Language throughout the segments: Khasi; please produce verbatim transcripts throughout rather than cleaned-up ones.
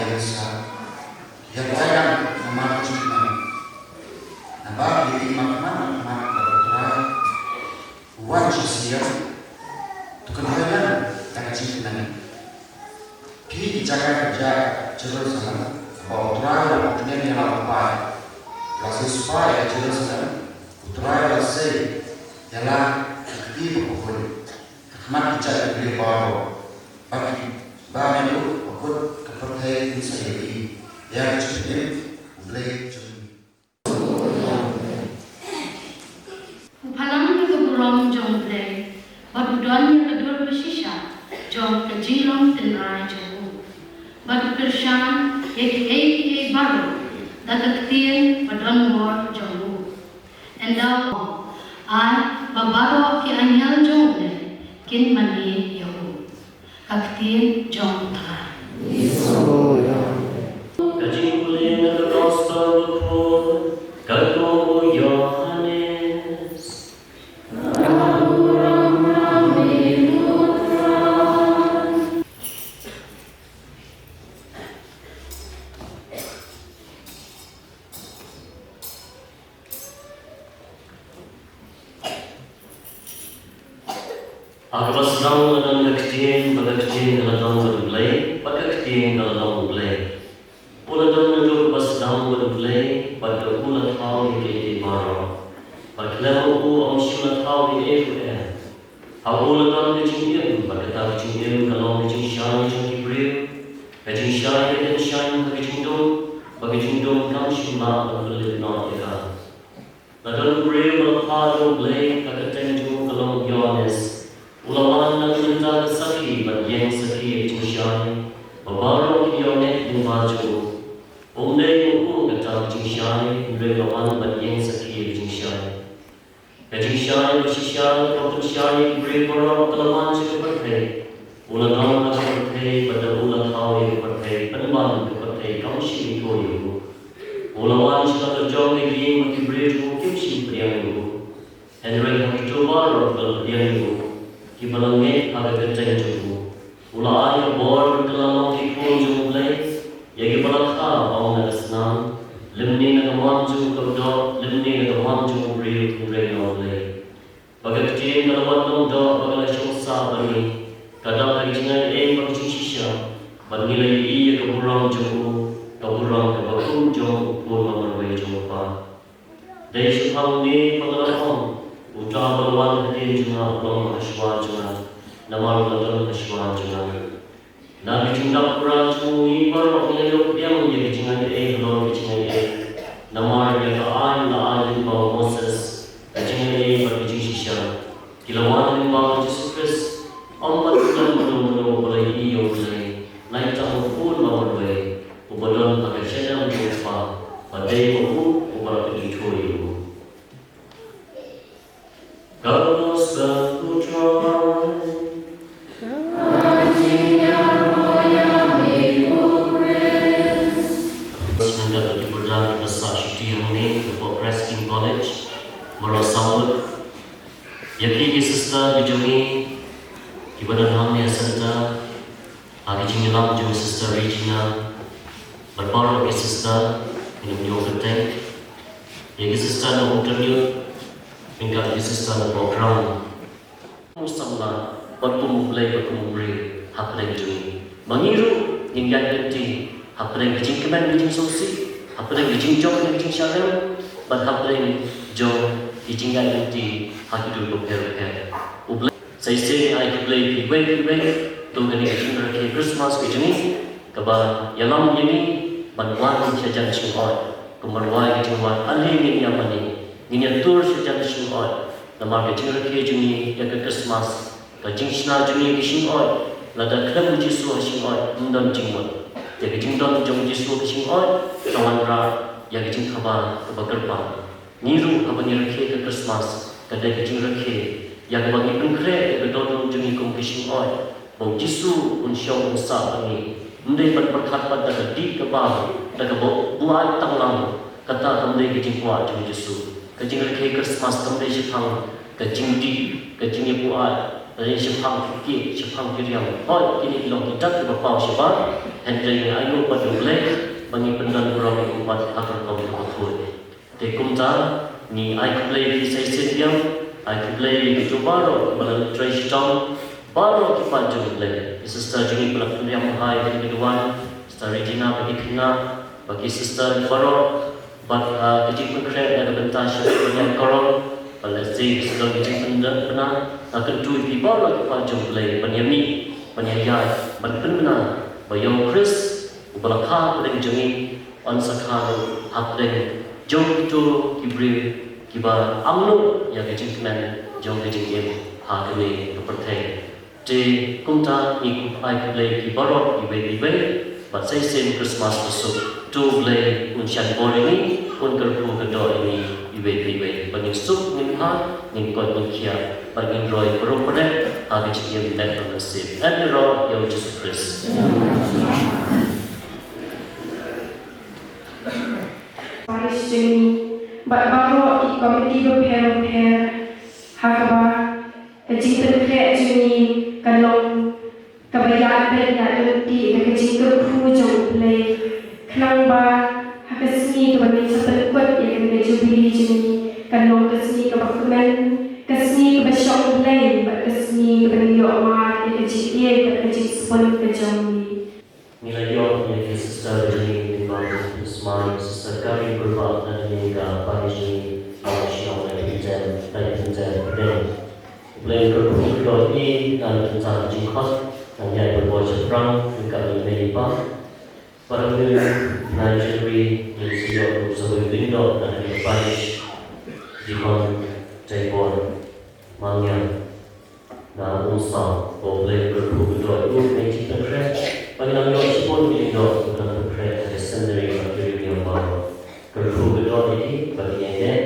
Ïa sa ïa ka ïa namar ka jingkmen. Naba ïa i ma khmat ma khmat ka U Trai u wan sha sien, to kynhoi lem da ka jingkmen. Phi ki jaka ka jaka Jerusalem, ba U Trai u la pyntngen ïa la u paid, u la siewspah ïa ka Jerusalem. U Trai u la sei ïa la ka kti bakhuid ha khmat ki jait ki briew baroh, ba ki ba haduh ba kut ka pyrthei kin sa ïohi ïa ka jingim U Blei jong ngi. U phalang ïa ka burom jong U Blei, bad u don ïa ka dur bashisha jong ka jinglong tynrai jong u, bad u kyrshan ïa kiei kiei baroh da ka ktien ba don bor jong u. Ynda u ong, ai ba baroh ki angel jong U Blei kin mane ïa u. Ka ktien jong U Trai. Ka jingpule na ka Gospel bakhuid katkum u Ïohannes. Ha kaba sdang la don ka ktien, bad ka ktien ka la don bad U Blei, bad ka ktien ka la don U Blei. U la don naduh kaba sdang bad U Blei, bad da u la thaw ïa kiei kiei baroh. Bad khlem ma u ym shym la thaw ei ei ruh eh. Ha u la don ka jingim, bad kata ka jingim ka long ka jingshai jong ki briew. Ka jingshai ka dang shai ha ka jingdum, bad ka jingdum kam shym lah ban pynlip noh ïa ka. La don u briew ba la phah da U Blei, ka kyrteng jong u ka long Ïohannes. U la wan na ka bynta ka sakhi ban ïeng sakhi ïa ka jingshai ba baroh ki ïoh ngeit lyngba jong u. Um dei ma u kata ka jingshai, hynrei u la wan ban ïeng sakhi ïa ka jingshai. Ka jingshai ba shisha kaba pynshai ïa ki briew baroh ka la wan sha ka pyrthei. U la don ha ka pyrthei, bad da u la thaw ïa ka pyrthei, pynban ka pyrthei kam shym ithuh ïa u. U la wan sha la ka jong ka ïing, bad ki briew jong u kim shym pdiang ïa u. Hynrei ha kito baroh kiba la pdiang ïa u, kiba la ngeit ha ka kyrteng jong u, u la ai ka bor ban kylla long ki khun jong U Blei, ïa kiba la kha, ym na ka snam, lymne na ka mon jong u kaba doh, lymne na ka mon jong u briew, hynrei na U Blei. Ba ka ktien ka la wan long doh, ba ka la shong sah bad ngi, ka dap da ka jingaiei bad ka jingshisha, bad ngi la ïohi ïa ka burom jong u, ka burom kaba kum jong u Khun ba marwei jong u Kpa. Dei shaphang une ba nga la ong, uta ba la wan hadien jong nga u long hashwa jong nga, namar u la don hashwa jong nga. Na ka jingdap pura jong u ngi baroh ngi la ïoh pdiang ïa ka jingaiei halor ka jingaiei. Namar ïa ka aiñ la ai lyngba u Moses, ka jingaiei bad ka jingshisha ki la wan lyngba u Jisu Khrist. Ym pat khlem mano mano ba la ïohi ïa U Blei, lai tang u Khun ba marwei, uba don ha ka shadem jong u Kpa, ba dei ma u uba la pyni thuh ïa u. Ka Gospel u Trai. Ka Gospel ka dei ba la sah shuti hangne hapoh Christ King College, Mawryngkneng. Ïa ki, ki sister ki jong ngi kiba don hangne ha center, ha ka jingïalam jong Sister Regina, bad baroh ki sister, ngin ym ïoh kyrteng. Ïa ki sister na Umtyngkneng, ryngkat ki sister na background. Kum u samla, bad kum u Blei, bad kum u briew, hapdeng jong ngi. Ma ngi ruh, ngin ïaid lynti, hapdeng ka jingkmen ka jingsngewsih, hapdeng ka jingjop ka jingshah rem, bad hapdeng jong ka jingïaid lynti, ha ki dur bapher bapher. U Blei. Sa shisien ai ki Blei kiwei kiwei, to kane ka jingrakhe Christmas ka jong ngi, kaba ïalam ïa ngi ban wan sha jan shngoh. Kumba rwai ka jingwan, ale ngin ïa mane, ngin ïa tur sha jan shngoh. Namar ka jingrakhe jong ngi ïa ka Christmas, ka jingshna jong ngi ïa ka shngoh, lada khlem u Jisu ha shngoh, ym don jingmut. Ïa ka jingdon jong u Jisu ha shngoh, ka wanrah ïa ka jingkhabar kaba kyrpang. Ngi ruh haba ngi rakhe ka Christmas, ka dei ka jingrakhe ïa kaba ngi pynkhreh ïa ka dohnud jong ngi kum ka shngoh, ba u Jisu un shong un sah bad ngi. Ym dei ban pyrkhat pat da ka dih ka bam, da kaba buaid tang lang, kata kam dei ka jingkwah jong u Jisu. Ka jingrakhe Christmas kam dei shaphang ka jingdih, ka jingïabuaid, ka dei shaphang ki kieh, shaphang ki riam. Hooid, kine ki long ki dak kiba paw shabar. Hynrei ngi ainguh pat ïa U Blei ba ngi pyndon burom ïa u pat ha ka rukom kaba khuid. Te kumta ngi ai khublei ïa ki sa shisien biang, ai khublei ïa kito baroh kiba la trei shitom, baroh ki paid jong U Blei. Ki sister jong ngi ba la pynriam bha ïa kane ka duwan, Sister Regina bad ki khynnah, bad ki sister baroh, bad, ah, ka jingpynkhreh na ka bynta sha ka Nongïalam Korom, bad lehse ka sdang ka jingpyndonkam, nga kyntu ïa phi baroh ki paid jong U Blei ban ïamih, ban ïaid, ban pynbna ba ïa U Khrist uba la kha hapdeng jong ngi un sa kha ruh hapdeng jong kito ki briew kiba angnud ïa ka jingkmen jong ka jingim ha kane ka pyrthei. Te kumta ngi ai khublei ïa phi baroh iwei pa iwei, bad sa shisien Christmas basuk. To U Blei un shah bor ïa ngi, un kyrkhu kyrdoh ïa ngi iwei pa iwei. Bad ngin suk ngin bha, ngin koit ngin khiah, bad ngin roi baroh baroh ha ka jingim met bad mynsiem. Ïaroh ïa U Jisu Khrist. Parish jong ngi, bad baroh ki komiti bapher bapher, ha kaba ka jingpynkhreh jong ngi kan long kaba ïaid beit ïaid lynti da ka jingkyrkhu jong U Blei. Khnang ba ha ka sngi kaba ngin sa pynkut ïa kane ka jubili jong ngi kan long ka sngi kaba kmen, ka sngi kaba shong Blei, bad ka sngi kaba ngin ïoh mad ïa ka jingïeit bad ka jingspun ka jong ngi. Ngi la ïoh ïa ki sister jong ngi lyngba u smai, Sister Kari Kurbah na kane ka parish jong ngi, ba la shong na Pynjem, na Pynjem Pdeng. U Blei un kyrkhu kyrdoh ïa i na ka bynta ka jingkhot, nang ïai pynbor shaphrang ryngkat lem bad i pa. Para ngi na January ngin sa ïoh ruh sa wei u lyngdoh na kane ka parish, Deacon Jaibor Mangiang. Na Umsaw, ba U Blei un kyrkhu kyrdoh ïa u, ngi ai jingpynkhreh ba ngin nang ïoh shibun ki lyngdoh kiba nang pynkhreh ha ka seminary bad ki riewniam baroh. Kyrkhu kyrdoh ïa ki ba kin ïaineh,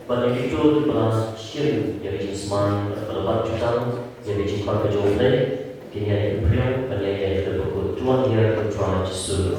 bad ïa kito kiba la shim ïa ka jingsmai bad ba la bat jutang ïa ka jingkhot ka jong U Blei, kin ïai pynphriang bad ïaineh da kaba kut. To one year to try Jisu.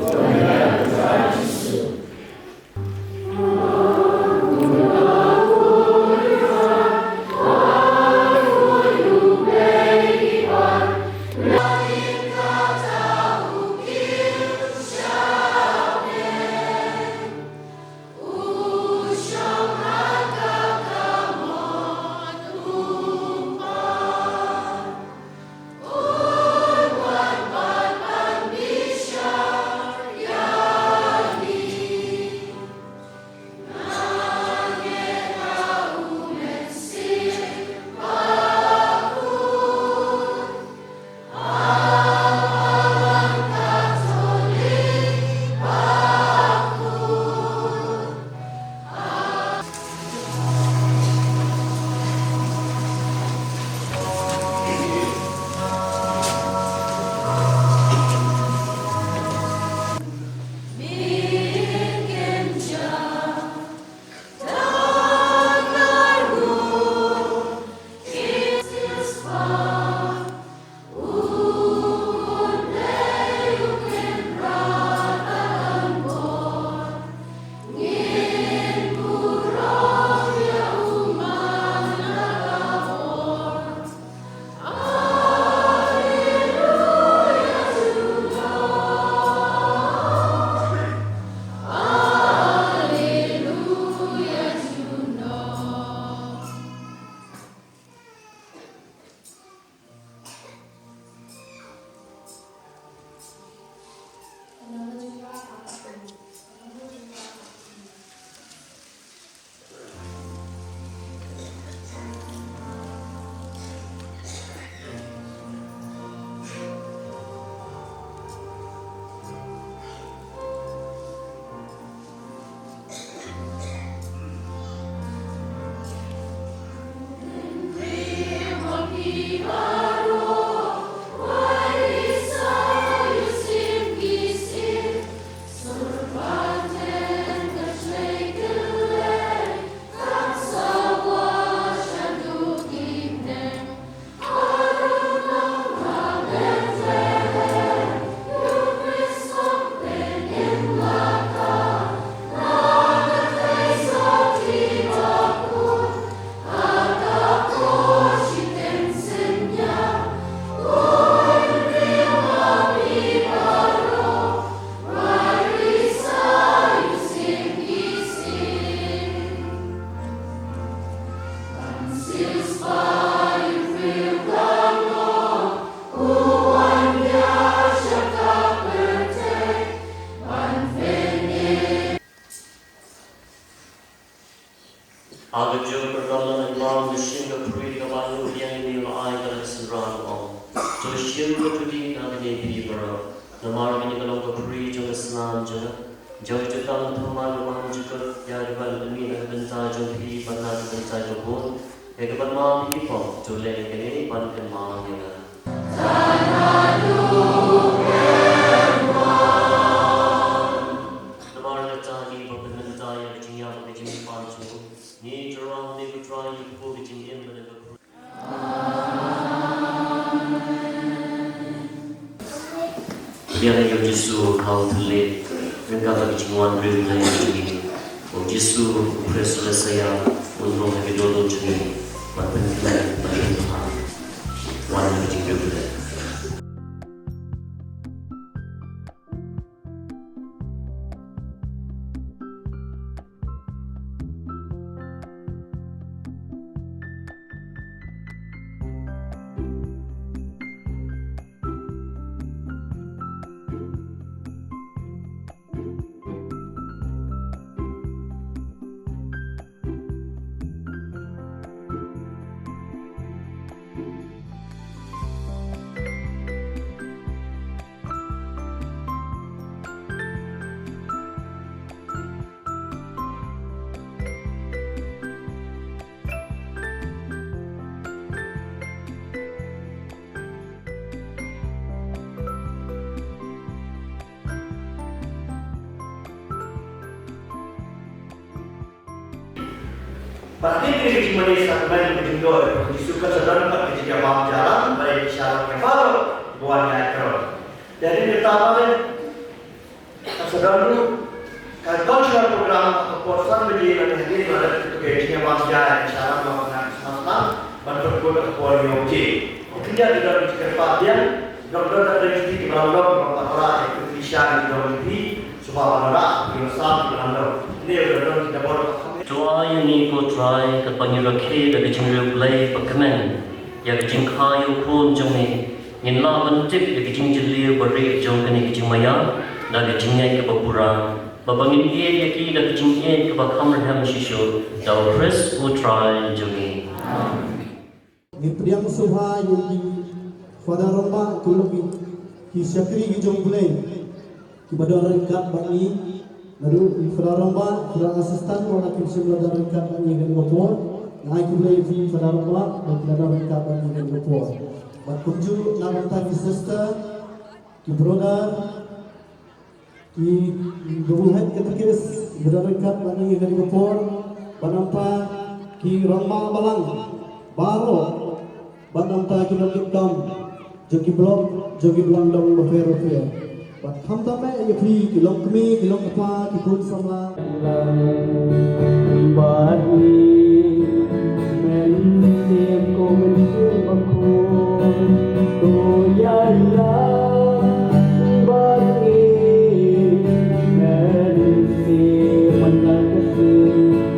Namar kane ka long ka khuri jong ka snam jong nga, jong kata ka thamar ka man jukut, ïa kaba la mih na ka bynta jong phi bad na ka bynta jong bun. Ïa kaba ma phi ki pop, to leh ïa kane ban kynmaw ïa nga. Namar kata ngi ba pynmynta ïa ka jingïap bad ka jingpan jong u, ngi kyrpad ïa U Trai, ngi kyrpad ka jingim bad ka khuri. Ïa U Jisu ha u thylliej, ryngkat bad ka jingwan briew jong ngi. U Jisu u Khrist u la saïaw, un rung ha ki dohnud jong ngi, ban pynkmen bad pynphan. Wan ha ka jingbriew. Bad hadien kane ka jingmane sa kmen ka jingdon, U Jisu ka sa don pat ka jingïabam jahlang, bad ïa ki shalor baroh kiba wan ïa ka kyrhai. Te hadien kata pat, ka sa don ruh ka cultural program ha ka por san baje, lane hadien ba la dep ka jingïabam jahlang, sha la ka Christmas lang, ban pynkut ha ka por hynñiew baje. Ka khyndiat ka don ka jingkyrpad biang, don don ka don jingkyrpad biang, ban pynkut ïa ka jingkyrpad biang, shuwa ban rah ïa ka sam ka don don. Ine ka don ka jingkyrpad biang. To ai ïa ngi ko Trai, katba ngi rakhe da ka jingriewblei ba kmen ïa ka jingkha ïa u Khun jong me, ngin lah ban tip ïa ka jingjylliew barieh jong kane ka jingmaïa da ka jingngeit kaba pura, ba ba ngin ïeit ïa ki da ka jingïeit kaba kham rhem shisha, da U Khrist U Trai jong ngi. Ngi pdiang sngewbha ïa ki Father Rangbah, ki long ki, ki shakri ki jong U Blei, kiba don ryngkat bad ngi. Naduh i Father Rangbah, Father Assistant, wat la kim shym la don ryngkat bad ngi ha kane ka por. Nga ai khublei ïa phi Father Rangbah, ba phi la don ryngkat bad ngi ha kane ka por. Bad kumjuh na ka bynta ki sister, ki brother, ki babu head katekist, kiba don ryngkat bad ngi ha kane ka por. Bad nangta ki rangbah balang baroh. Bad nangta ki nongtrei kam jong ki block, jong ki balang dong bapher bapher. Bad khamtam eh ïa phi ki longkmie, ki longkpa, ki khun samla. Bad ngi, Mynsiem ko Mynsiem Bakhuid, to ïalam bad ngi. Mynsiem man la ka sngi,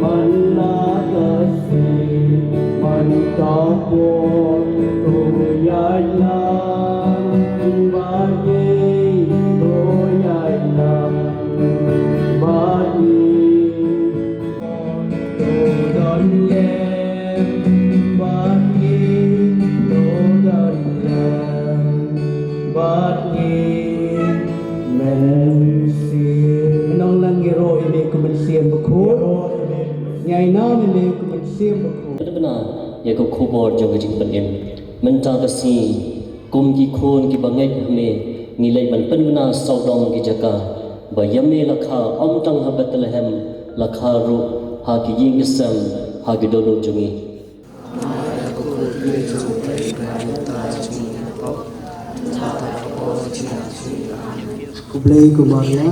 man la ka sngi, man ka por, to ïalam bad ngi, to ïalam bad ngi. To don lem bad ngi, to don lem bad ngi. Mynsiem, nonglang ïaroh ïa me ko Mynsiem Bakhuid. Ngi ai nam ïa me ko Mynsiem Bakhuid. Pynbna ïa ka khubor jong ka jingpynim. Mynta ka sngi, kum ki khun kiba ngeit ha me, ngi leit ban pynbna sawdong ki jaka ba ïa me la kha, ym tang ha Bethlehem, la kha ruh ha ki ïing ki sem, ha ki dohnud jong ngi. Khublei ko Maria.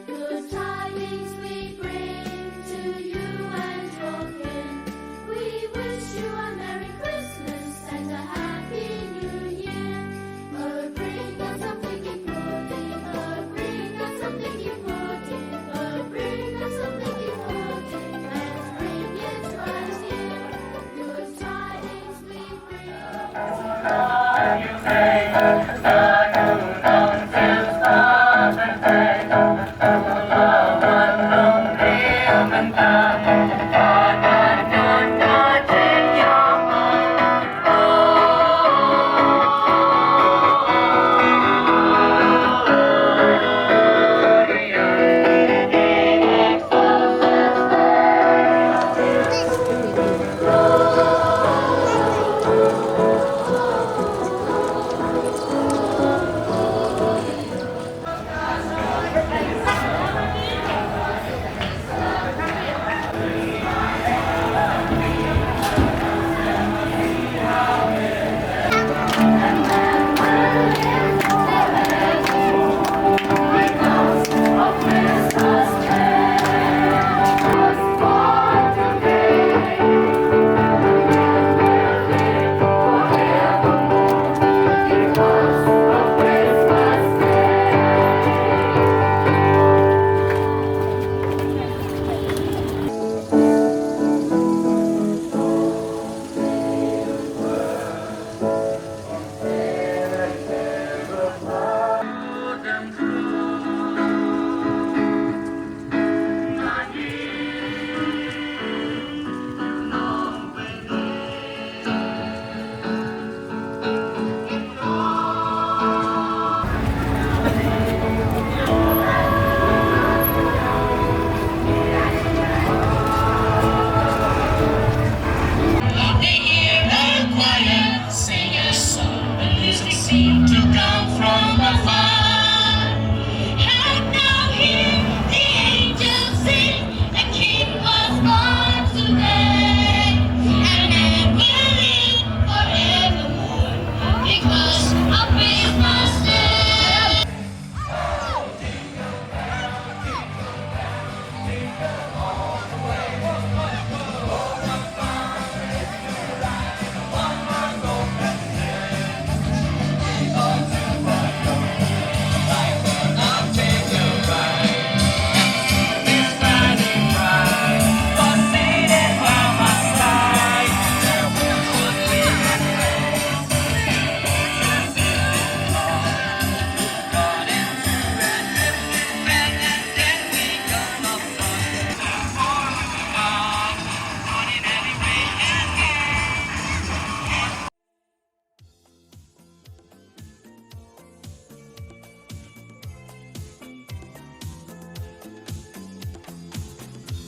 Good tidings we bring to you and your kin. We wish you a Merry Christmas and a Happy New Year. Oh, bring us something good, oh, bring us something good, oh, bring us something good. They hear a choir sing a song, the music seemed to come from afar. And now hear the angels sing, a king was born today, and he will reign forevermore because of Christmas Day.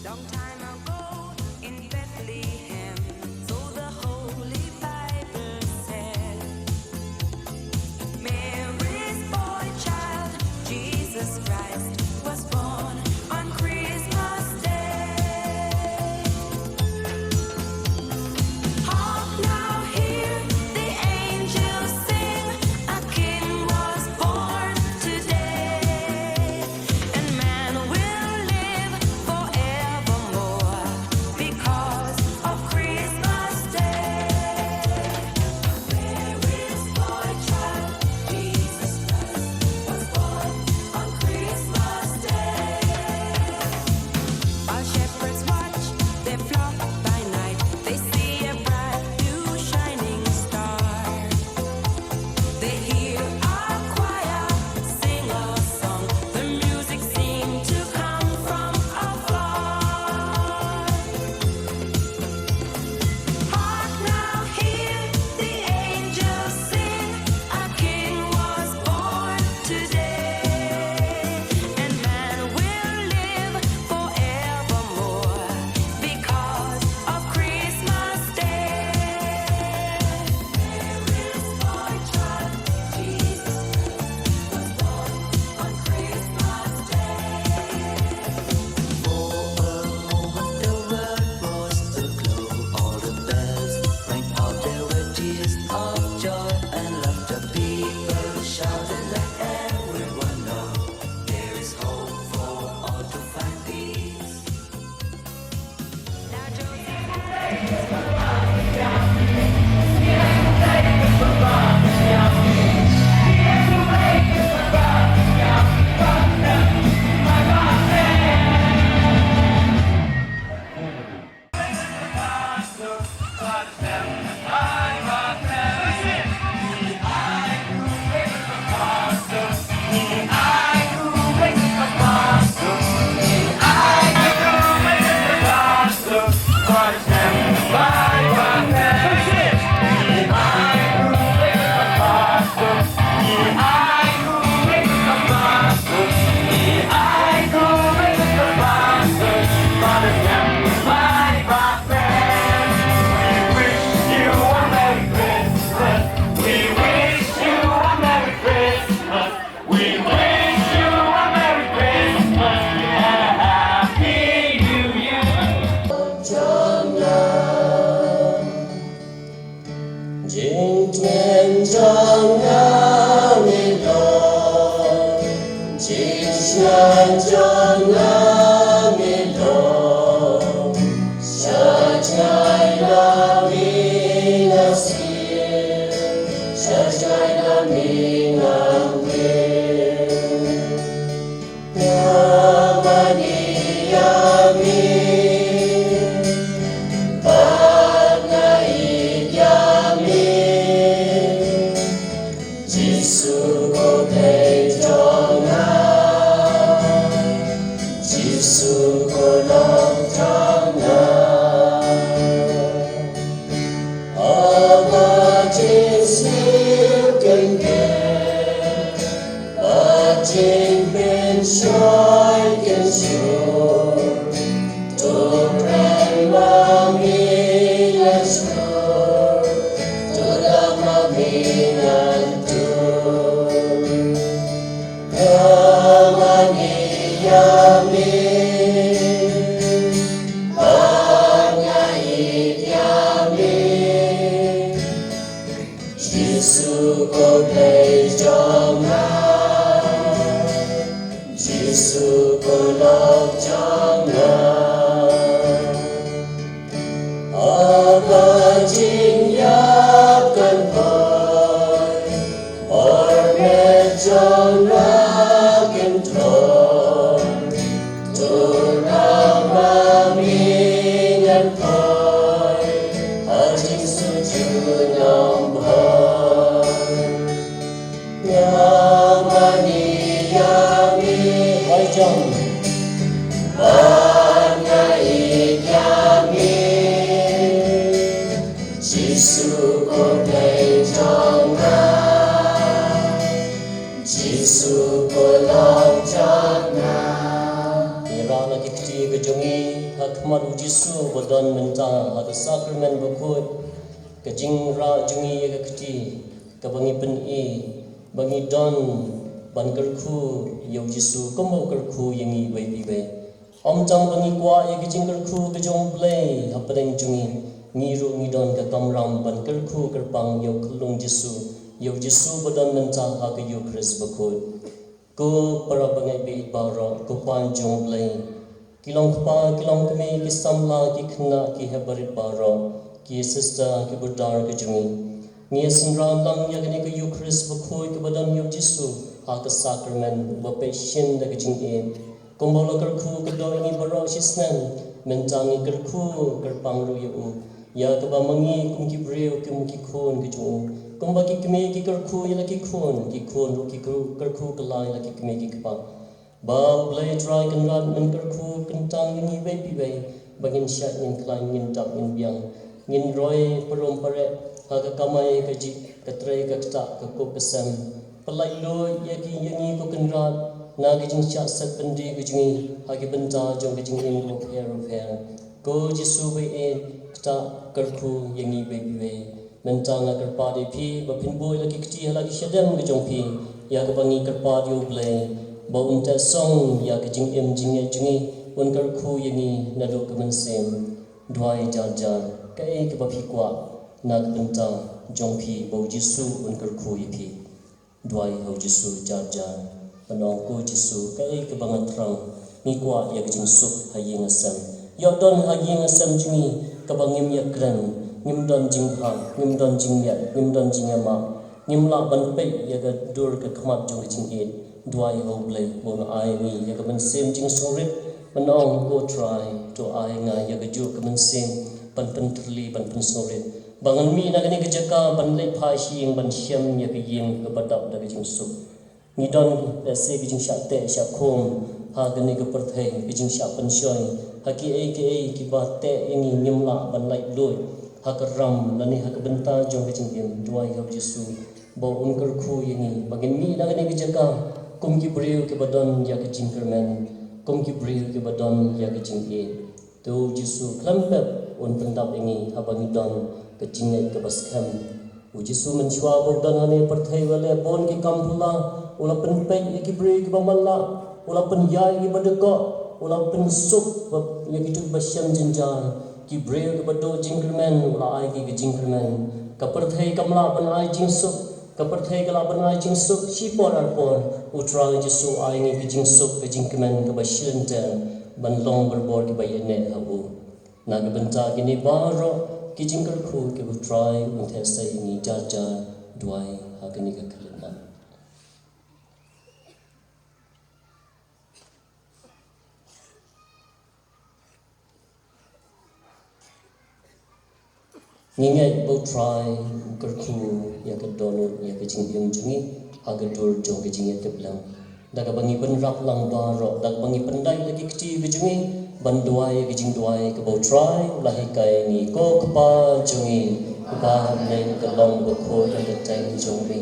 Long time ago in Bethlehem, so the Holy Bible said, Mary's boy child, Jesus Christ, was born on Christmas Day. Hark now, hear the angels sing, a king was born today, and man will live forevermore Ngi rah la ki kti ka jong ngi ha khmat u Jisu ba don mynta ha ka sakramen bakhuid, ka jingrah jong ngi ïa ka kti kaba ngi pyni ba ngi don ban kyrkhu ïa u Jisu kumba u kyrkhu ïa ngi iwei pa iwei. Ym tang ba ngi kwah ïa ka jingkyrkhu ka jong u Blei hapdeng jong ngi, ngi ruh ngi don ka kamram ban kyrkhu kyrpang ïa u khyllung Jisu, ïa u Jisu ba don mynta ha ka Eukharist bakhuid. Ko para bangeit baieit baroh, ko paid jong u Blei, ki long kpa, ki long kmie, ki samla, ki khynnah, ki hep barit baroh, ki sister, ki brother ka jong ngi. Ngi ïa synran lang ïa kane ka Eukharist bakhuid kaba don ïa u Jisu ha ka sakramen uba peit shisien da ka jingïeit. Kumba u la kyrkhu kyrdoh ïa ngi baroh shisnem, mynta ngi kyrkhu kyrpang ruh ïa u, ïa kaba ma ngi kum ki briew, kum ki khun ki jong u, kumba ki kmie ki kyrkhu ïa la ki khun, ki khun ruh ki kyrkhu kylla ïa la ki kmie ki kpa. Ba u Blei Trai Kynrad, men kyrkhu kyntang ïa ngi iwei pa iwei, ba ngin shait, ngin khlaiñ, ngin dap, ngin biang, ngin roi parum pareh ha ka kamai kajih, ka trei ka ktah, ka kup ka sem. Pyllait luid ïa ki, ïa ngi ko Kynrad, na ka jingshah set byndi ka jong ngi ha ki bynta jong ka jingim kaba pher bapher. Ko Jisu baieit, ktah, kyrkhu ïa ngi iwei pa iwei. Mynta nga kyrpad ïa phi ba phin buh ïa la ki kti ha la ki shadem ka jong phi, ïa kaba ngi kyrpad ïa u Blei ba un teh song ïa ka jingim jingngeit jong ngi, un kyrkhu ïa ngi naduh ka mynsiem. Duwai jar jar, kaei kaba phi kwah na ka bynta jong phi ba u Jisu un kyrkhu ïa phi. Duwai ha u Jisu jar jar. Ban ong, ko Jisu, kaei kaba nga thrang, ngi kwah ïa ka jingsuk ha ïing ha sem. Ïoh don ha ïing ha sem jong ngi kaba ngim ïakren, ngim don jingbha, ngim don jingmiat, ngim don jingïamap, ngim lah ban peit ïa ka dur ka khmat jong ka jingïeit. Duwai ha u Blei ba un ai ngi ïa ka mynsiem jingsngewrit. Ban ong, ko Trai, to ai nga ïa kajuh ka mynsiem ban pyntylli, ban pynsngewrit, ba ngan mih na kane ka jaka ban leit phai sha ïing ban shem ïa ka ïing kaba dap da ka jingsuk. Ngi don lehse ka jingshah teh shah khum ha kane ka pyrthei, ka jingshah pynshoi, ha kiei kiei kiba teh ïa ngi, ngim lah ban laitluid ha ka ram lane ha ka bynta jong ka jingim. Duwai ha u Jisu ba un kyrkhu ïa ngi ba ngin mih na kane ka jaka kum ki briew kiba don ïa ka jingkyrmen, kum ki briew kiba don ïa ka jingïeit. To u Jisu khlem pep un pyndap ïa ngi haba ngi don ka jingngeit kaba skhem. U Jisu mynshuwa ba u don hangne ha pyrthei u la leh bun ki kam phylla, u la pynpeit ïa ki briew kiba matlah, u la pynïaid ïa kiba dkoh, u la pynsuk ïa kito kiba shem jynjar. Ki briew kiba duh jingkyrmen u la ai ki ka jingkyrmen. Ka pyrthei kam lah ban ai jingsuk, ka pyrthei ka lah ban ai jingsuk shipor arpor. U Trai Jisu ai ngi ka jingsuk, ka jingkmen kaba shilynter ban long barabor kiba ïaineh ha u. Na ka bynta kine baroh ki jingkyrkhu kiba u Trai un theh sei ïa ngi jar jar, duwai ha kane ka khyllipmat. Ngi ngeit ba u Trai u kyrkhu ïa ka dohnud, ïa ka jingim jong ngi ha ka dur jong ka jingïaid ka Blei. Da kaba ngi pynrap lang baroh, da kaba ngi pyndait la ki kti ka jong ngi ban duwai ka jingduwai kaba U Trai u la hikai ngi. Ko Kpa jong ngi, uba ha bneng, ka long bakhuid ka kyrteng jong me.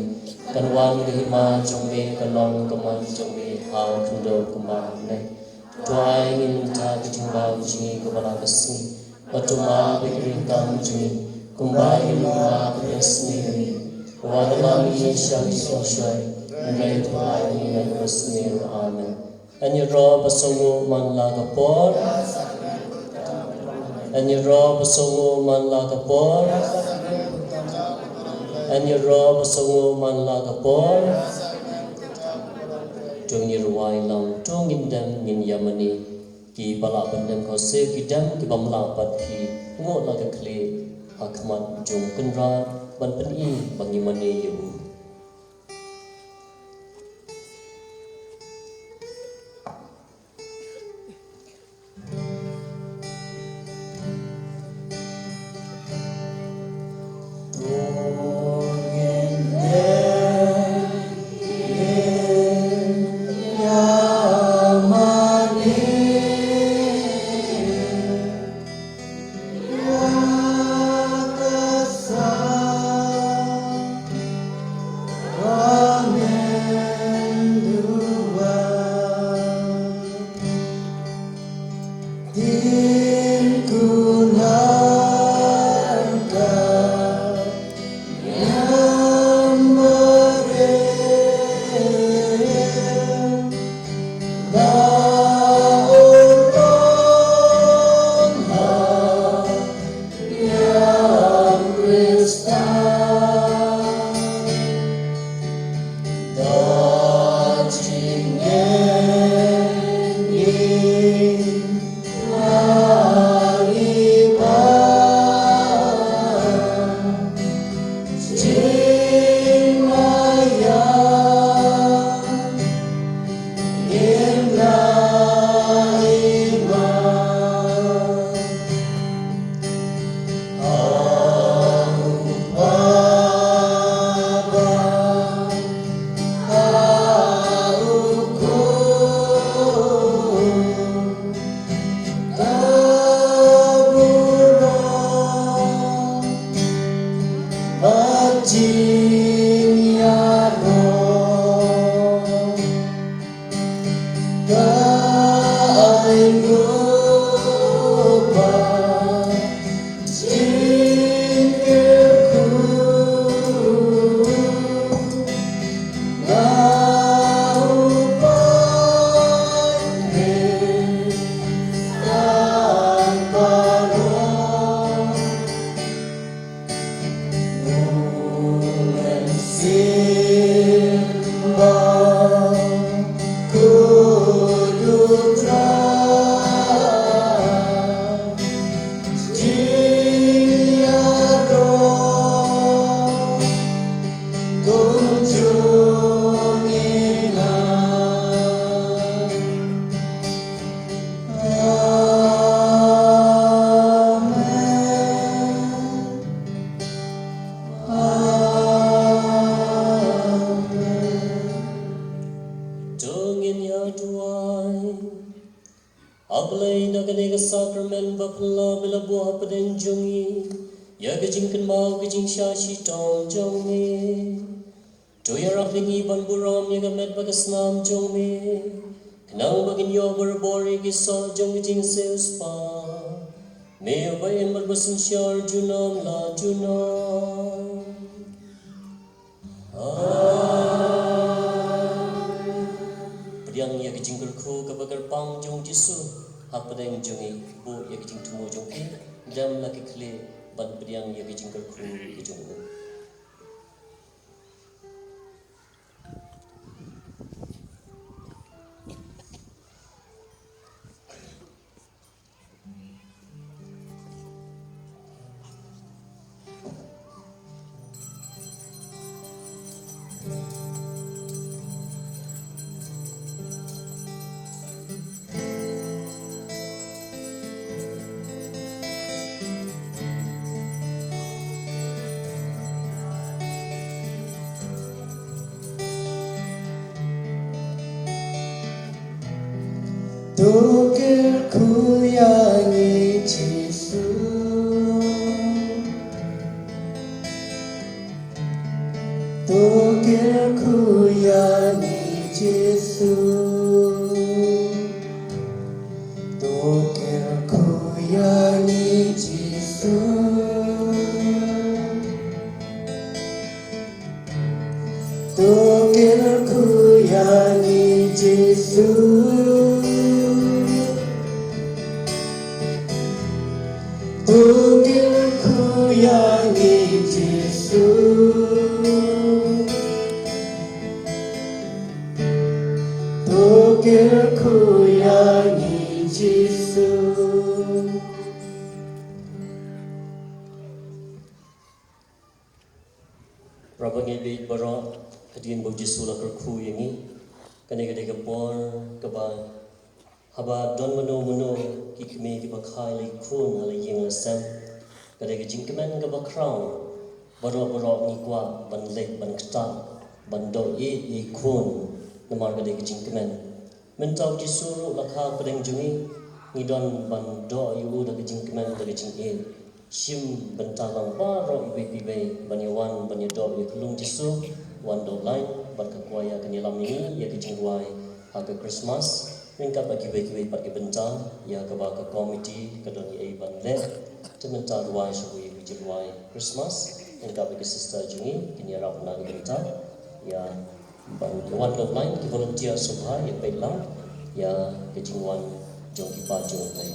Kan wan ka hima jong me, kan long ka mon jong me ha khyndew kumba ha bneng. To ai ngi mynta ka jingbam jong ngi kaba la ka sngi. Bad to map ïa ki riewkam jong ngi kumba ngi map ïa ka sngi. Wat lam ngi sha ka jingshai, hynrei to ai ngi na ka sngi. Amen. Yn ïaroh bad sngew man la ka por. Yn ïaroh bad sngew man la ka por. Yn ïaroh bad sngew man la ka por. To ngin rwai lang, to ngin dem ngin ïa mane. Kiba lah ban dem khawsiew ki dem, kiba ym lah pat ki nguh la ka khlieh ha khmat jong U Kynrad ban pyni ba ngi mane ïa u. To ngin ïa duwai. A Blei, da kane ka sakramen ba phylla me la buh hapdeng jong ngi ïa ka jingkynmaw ka jingshah shitom jong me. To ïarap ïa ngi ban burom ïa ka met bad ka snam jong me, khnang ba ngin ïoh barabor ïa ki soh jong ka jingsiewspah. Me uba im bad ba synshar junom la junom. Amen. Pdiang ïa ka jingkyrkhu kaba kyrpang jong U Jisu hapdeng jong ngi, buh ïa ka jingthmu jong phi, dem la ki khlieh ban pdiang ïa ka jingkyrkhu ka jong u. Kyrkhu ïa ngi Jisu. To kyrkhu ïa ngi Jisu. To kyrkhu ïa ngi Jisu. To kyrkhu ïa ngi Jisu. To kyrkhu ïa ngi Jisu. To kyrkhu ïa ngi Jisu. Para bangeit baroh, hadien ba u Jisu u la kyrkhu ïa ngi, kane ka dei ka por kaba haba don mano mano ki kmie kiba kha ïa la ki khun ha la ïing la sem, ka dei ka jingkmen kaba khraw. Baroh baroh ngi kwah ban leit ban ktah ban doh ïa ki khun, namar ka dei ka jingkmen. Mynta u Jisu ruh la kha pdeng jong ngi, ngi don ban doh ïa u da ka jingkmen, da ka jingïeit. Shim bynta lang baroh iwei pa iwei ban ïa wan ban ïa doh ïa ka lung Jisu, wan doh line bad ka kwaya kan ïalam ïa ngi ïa ka jingrwai ha ka Christmas. Ryngkat bad kiwei kiwei pat ki bynta ïa kaba ka komiti ka don ïa i ban leh. Te mynta rwai sha u ïa ka jingrwai Christmas ryngkat bad ki sister jong ngi kin ïarap na ka bynta ïa ban wan doh line, ki volunteer sngewbha ïa peit lang ïa ka jingwan jong ki paid jong U Trai.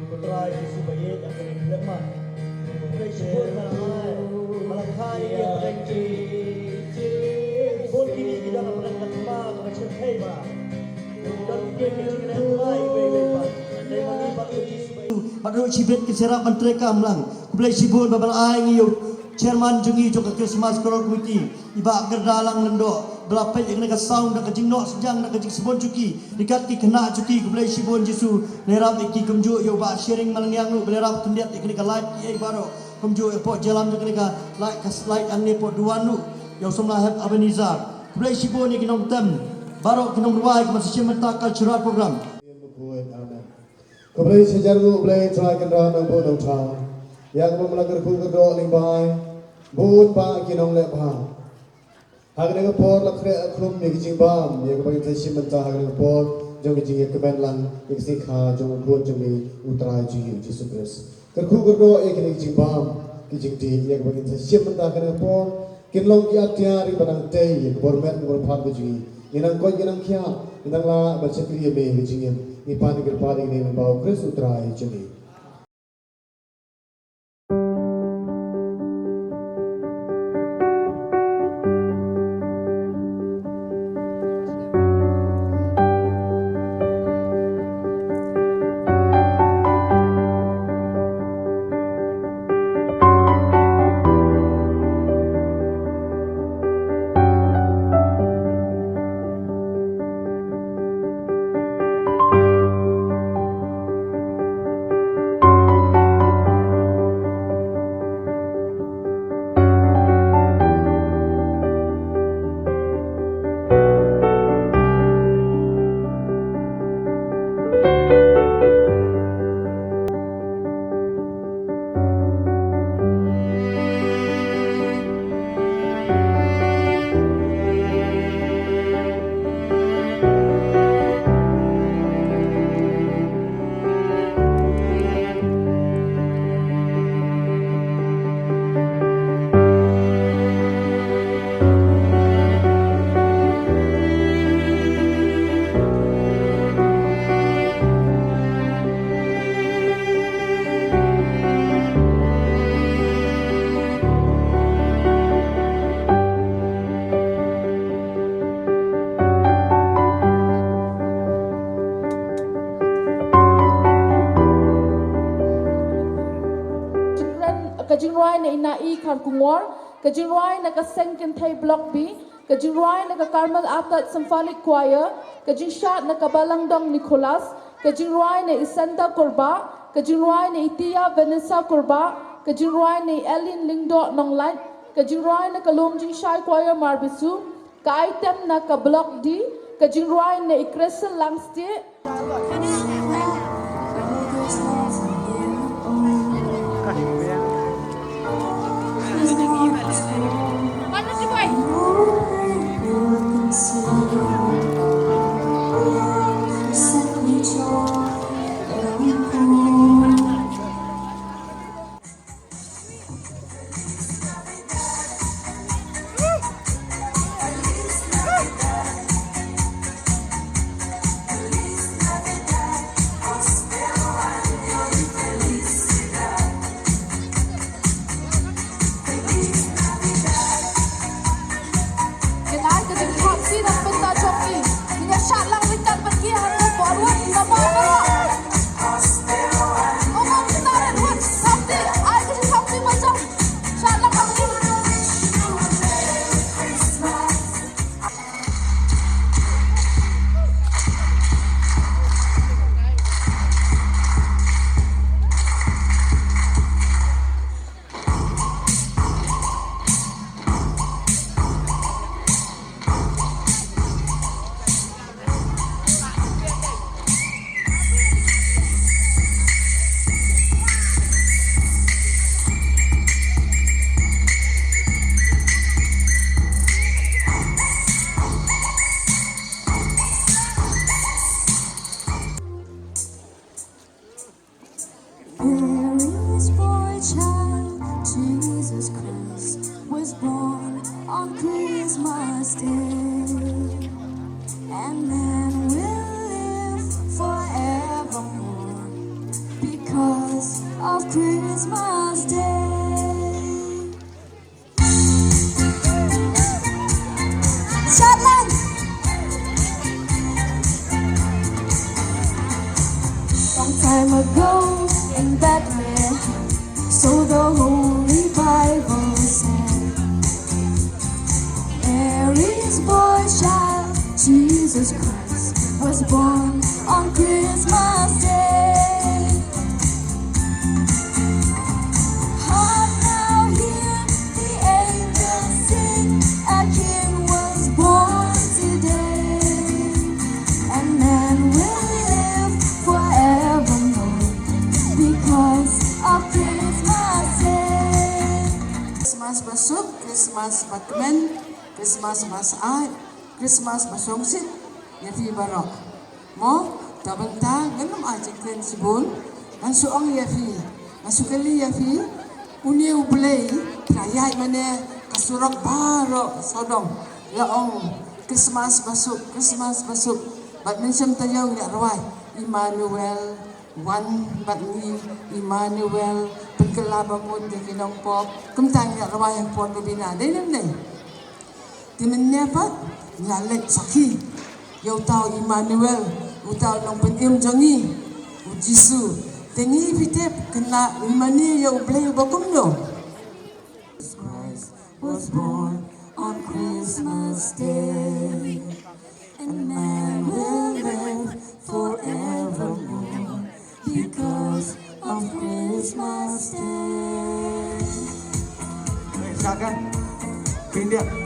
Ko Trai Jisu ba ïeit, ïa kane ka khyllipmat. Khublei shibun ba la ai ba la kha ïa ngi ha pdeng jong ngi. Bun kine ki don ha pdeng ka thma kaba shyrkhei ba don ki jingkynmaw iwei iwei pat. Dei ma ngi bad ko Jisu ba ïeit. Bad ruh shibit ki syrap ban trei kam lang. Khublei shibun ba la ai ngi ïa u chairman jong ngi jong ka Christmas Carol Committee. I Bah Gerdalang Lyngdoh, ba la peit ïa kane ka sound da ka jingnoh synjang da ka jingsbun jong ki, ryngkat ki khynnah jong ki, khublei shibun Jisu, la ïarap ïa ki kumjuh ïa u Bah Shering Malngiang ruh, ba la ïarap khyndiat ïa kane ka light ïa baroh, kumjuh ïa pok jingïalam jong kane ka light, ka light hangne pok duwan ruh, ïa u samla hep Ebenezer. Khublei shibun ïa ki nongtem, baroh ki nongrwai, ki ban sa shim bynta cultural program. Amen. Khublei shihajar nguh Blei Trai Kynrad Nongbuh Nongthaw. Ïa kaba me la kyrkhu kyrdoh lyngba bun bah ki nongleh bha. Ha kane ka por la khreh khrum ïa ki jingbam ïa kaba ngin sa shim bynta ha kane ka por jong ka jingïakmen lang ïa ka sngi kha jong u Khun jong ngi U Trai jong ngi U Jisu Khrist. Kyrkhu kyrdoh ïa kine ki jingbam ki jingdih ïa kaba ngin sa shim bynta ha kane ka por. Kin long ki atiar kiba nang tei ïa ka bor met ka bor phad ka jong ngi. Ngin nang koit ngin nang khiah, ngin nang lah ban shakri ïa me ha ka jingim. Ngi pan ngi kyrpad ïa kine lyngba U Khrist U Trai jong ngi. Ka jingrwai na i Na'i Kharkongor, ka jingrwai na ka Seng Kynthei Block B, ka jingrwai na ka Carmel Atad Symphonic Choir, ka jingshad na ka Balang Dong Nicholas, ka jingrwai na i Senta Kurbah, ka jingrwai na i Tia Vanessa Kurbah, ka jingrwai na i Elin Lyngdoh Nonglait, ka jingrwai na ka Lum Jingshai Choir Marbisu, ka item na ka Block D, ka jingrwai na i Crescent Langstieh. Kynai ka jingthap sida pynta jong ki. Ngi ïa shah lang bynta bad ki ha ka por wat ka ba ka. Ong ong kita red wat. Thap ti ai ka jingthap ti ma jong. Shah lang bad ki. Mary's boy child, Jesus Christ, was born on Christmas Day. And man will live forevermore because of Christmas Day. Shot lang. Long time ago in Bethlehem, so the Holy Bible said, Mary's boy child, Jesus Christ, was born on Christmas Day. Hark now, hear the angels sing, a king was born today, and man will live forevermore because of Christmas Day. Christmas ba suk, Christmas ba kmen, Christmas ba syaid, Christmas ba sngewsih ïa phi baroh. Mo, ta bynta ngan ym ai jingkren shibun, ngan shu ong ïa phi, ngan shu kylli ïa phi, une U Blei, phi la ïaid mane ka surok baroh sawdong, la ong Christmas ba suk, Christmas ba suk, bad mynshem taïew ngi la rwai, Immanuel, wan bad ngi, Immanuel, pynkylla ba mut ïa ki nongpop, kumta ngi la rwai ha ka por ba bina, dei ne ym dei? Te mynne pat ngi la leit sakhi ïa uta u Immanuel, uta u nongpynim jong ngi, u Jisu. Te ngi phi tip kynmaw ïa U Blei uba kumno? Jesus Christ was born on Christmas Day, and man will live forevermore because of Christmas Day. Silakan. Pindah.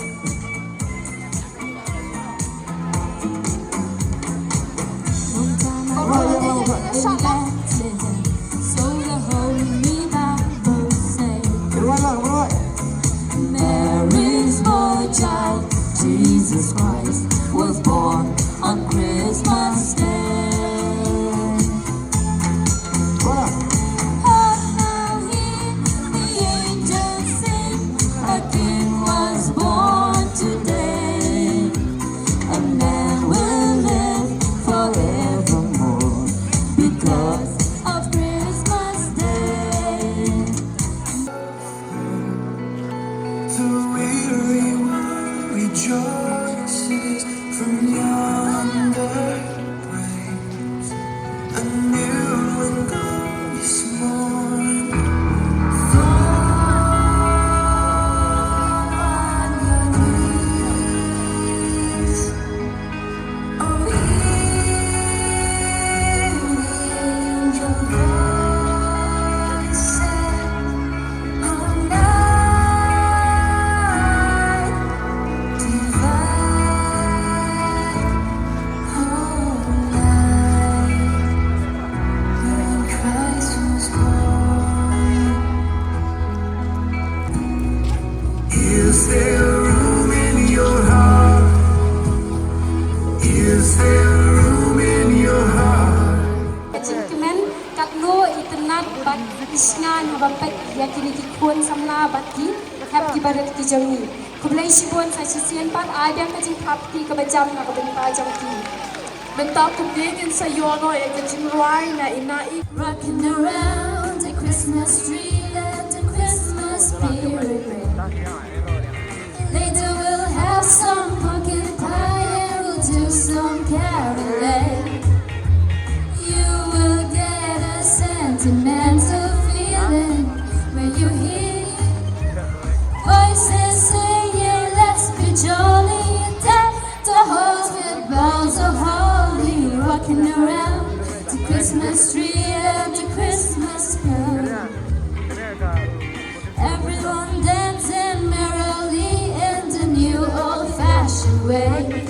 Mary's boy child, Jesus Christ, was born on Christmas Day. Hark now, hear the angels sing, a king was born today, and man will live forevermore because Itynnad bad isynei haba peit ïa kine ki khun samla bad ki hep ki barit ki jong ngi. Khublei shibun, sa shisien pat ai biang ka jingpyrkhat kaba jam na ka bynta jong ki. Mynta kumne ngin sa ïoh noh ïa ka jingrwai na i Naik. Rocking around the Christmas tree, let the Christmas spirit ring. Later we'll have some pumpkin pie and we'll do some caroling. You will get a sentimental feeling when you hear voices singing, "Let's be jolly." Deck the halls with boughs of holly, rocking around the Christmas tree and the Christmas bell. Everyone dancing merrily in the new old-fashioned way.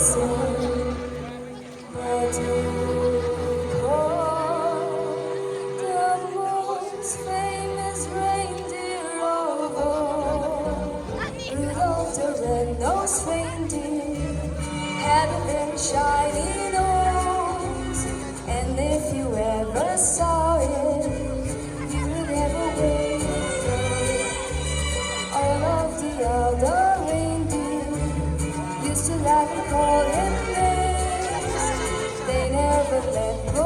But who called the most famous reindeer of all? Rudolph the red-nosed reindeer had a very shiny nose, and if you ever saw it, you would never wonder. All of the other reindeer used to laugh and call him names. They never let go.